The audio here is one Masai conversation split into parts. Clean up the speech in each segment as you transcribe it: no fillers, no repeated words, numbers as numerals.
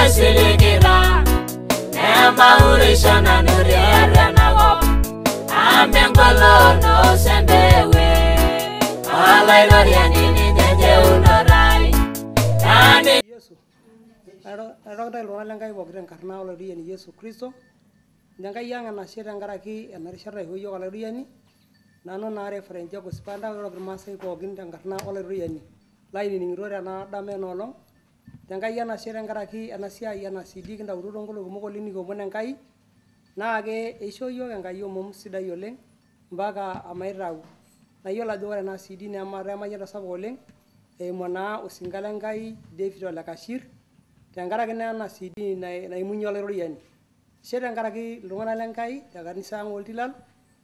Kaisiligita nemaurisho nanu tiatua enakop amu enkolong nosembewe Olaitoriani ninye enjeunoto ai. Yesu. Airoroki iltung'anak lenkai pooki tenkarna Olaitoriani Yesu Kristo. Ninye Enkai ang' enashe tenkaraki ena rishata naishoo yiok Olaitoriani. Nanu naa Reverend Jacob Sipanda airoroki irmaasai pookin tenkarna Olaitoriani lainining'ito tena dama ena olong. Enkai enashe tenkaraki ena siai ena CD kintautuo toonkolong'i kumok oleng' nikiomon Enkai. Naake eishoo yiok Enkai omom sidai oleng' mpaka omaitau. Nayiolo ajo ore ena CD nemaa emayianata sapuk oleng' eimu naa osinka lenkai David Ole Kashir tenkaraki naa ena CD naimunye Olaitoriani. Ashe tenkaraki iltung'anak lenkai te kanisa ang' oltilal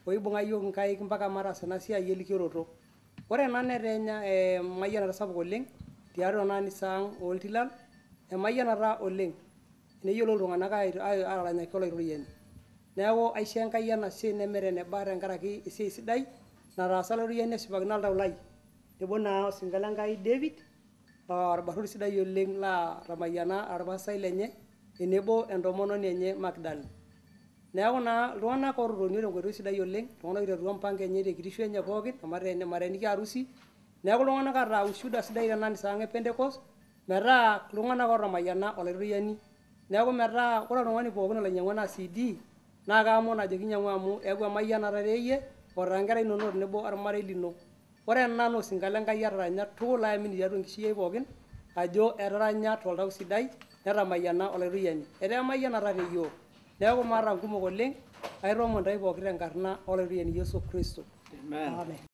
oibung'a yiok inkaik mpaka mataas ena siai elikioroto. Ore ena netaa emayianata sapuk oleng' tiatua ena anisa ang' oltilal, emayianata oleng' neyiolou iltung'anak ataranyaki Olaitoriani. Neeku aisho Enkai enashe nemeeta eneba tenkaraki esiai sidai nataasa Olaitoriani neshipakino oltau lai. Nebo naa osinka lenkai David, orbarnoti sidai oleng' laa otamayiana orpastai lenye tenebo entomononi enye Magdalene. Neeku naa iltung'anak ototonio tenkoitoi sidai oleng', iltung'anak oiterutua mpango enye tekitisho enye pookin omateeniki harusi. Neeku iltung'anak oota ushuhuda sidai tena anisa ang' e Pentecost metaa iltung'anak ootamayiana Olaitoriani. Neeku metaa ore oltung'ani pookin olo ainyang'u ena CD naa kaomon ajoki nyang'u amu eeku emayianata teeyie o toonkera inonok tenebo ormarei lino. Ore ena naa osinka lenkai otaranya tukul ayamini tiatua enkishui ai pookin ajo etaranya toltau sidai netamayiana Olaitoriani. Etaa emayianata te yiok. Neeku maata nkumok oleng', aitoomon intae pookin tenkarna Olaitoriani Yesu Kristo. Amen.